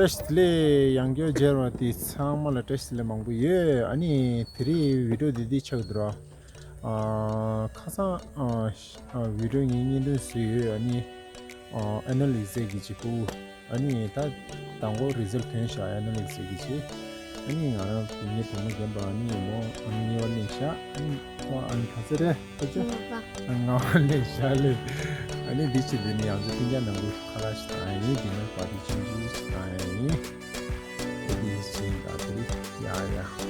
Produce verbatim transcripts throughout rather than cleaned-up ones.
བཀྲ་ཤིས་བདེ་ལེགས། ཡང་བསྐྱར་མཇལ་བ་དེ་ཚང་མ་ལ་བཀྲ་ཤིས་བདེ་ལེགས་མང་པོ་ཡོད། ཨ་ནི་དེ་རིང་བི་ཌིའོ་འདི་འདི་ཆགས་འདུག་ར། ཨ་ཁ་སང་ཨ་ཨ་བི་ཌིའོ་ངས་བརྙན་ཐུང་བཟོས་ཡོད། ཨ་ནི་ཨ་ཨེ་ན་ལི་སི་གི་ཅིག་པུ། ཨ་ནི་ད་དང་པོ་རི་ཛལ་ཐོན་ཤག་ཨེ་ན་ལི་སི་གི་ཅིག་ཨ་ནི་ང་རང་ངའི་བུ་མོ་རྒན་པ་ཨ་ནི་མོ་ཨ་ནི་གཉིས་པ་ལེན་ཤག་ཨ་ནི་ཁོ་ཨ་ནི་ག་ཚོད་རེད། ཨ་ཅོ། ང་པ། ང་པ་ལེན་ཤག་ལེ། ཨ་ནི་འདི་ཕྱི་འདི་ནི་ཡང་ཚོ་སྤུན་ཀྱག་ནང་ཁུལ་ཁ་ལག་ཞིག་བཏང་ཡིན། འདི་ནི་པར་ཊི་ཆུང་ཆུང་ཞིག་བཏང་ཡིན། འདི་ཕྱི་ད་དེ་ཡ་ཡ། འདི་རེད།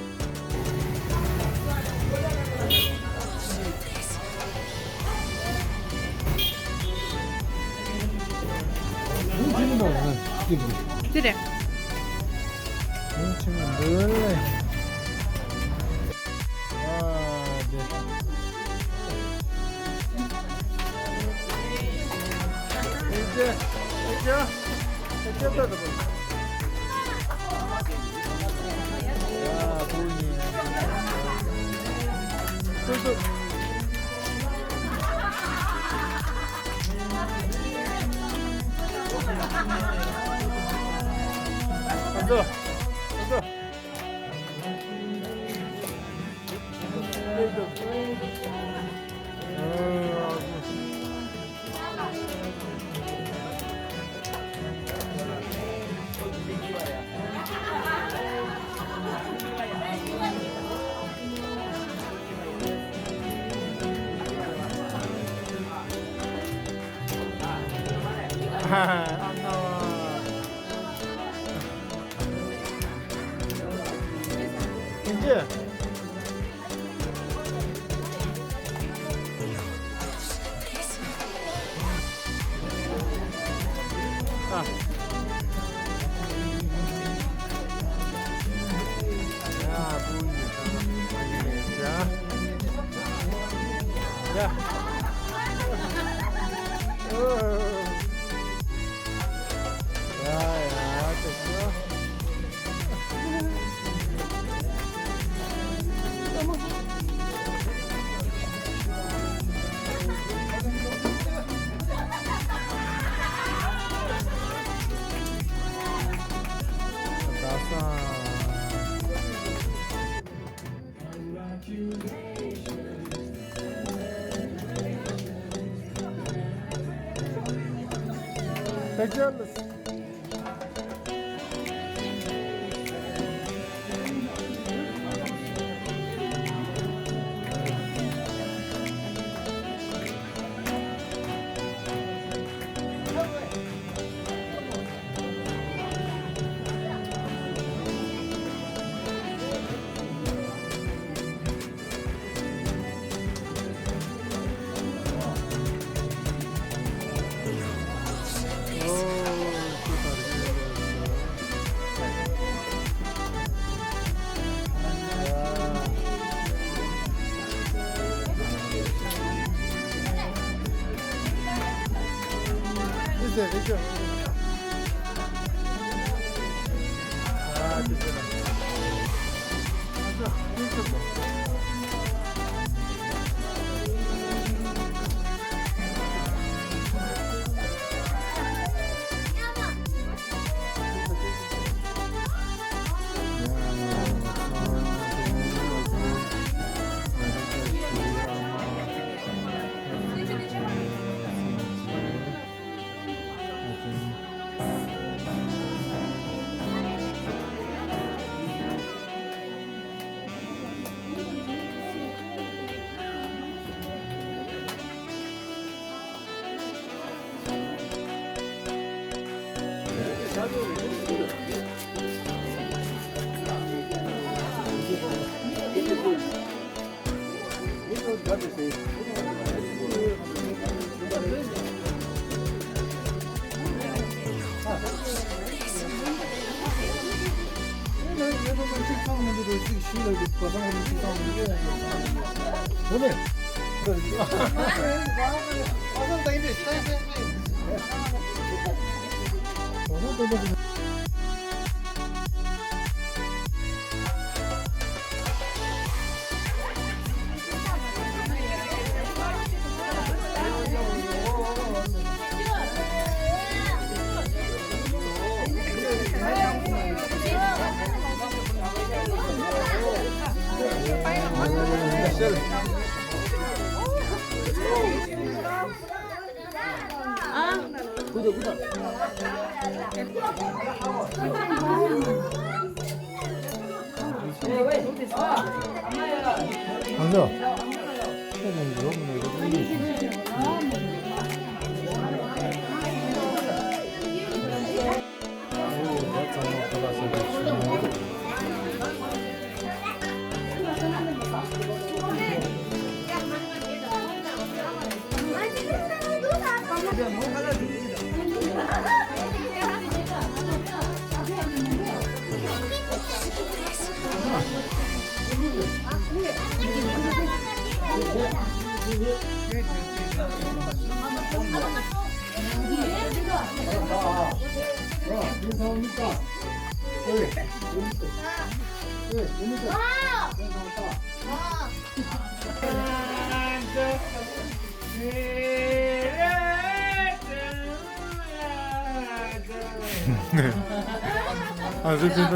ཨ་ཟེ་ཅན་ད་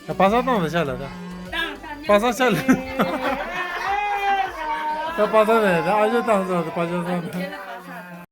ད་པ་སངས་བཏང་ལ་ཤ་ལ་ད། པ་སངས་ཤ་ལ། ད་པ་སངས་ནས་ད་ཨ་ཞོ་བཏང་སོང་ད་པ་སངས་བཏང་།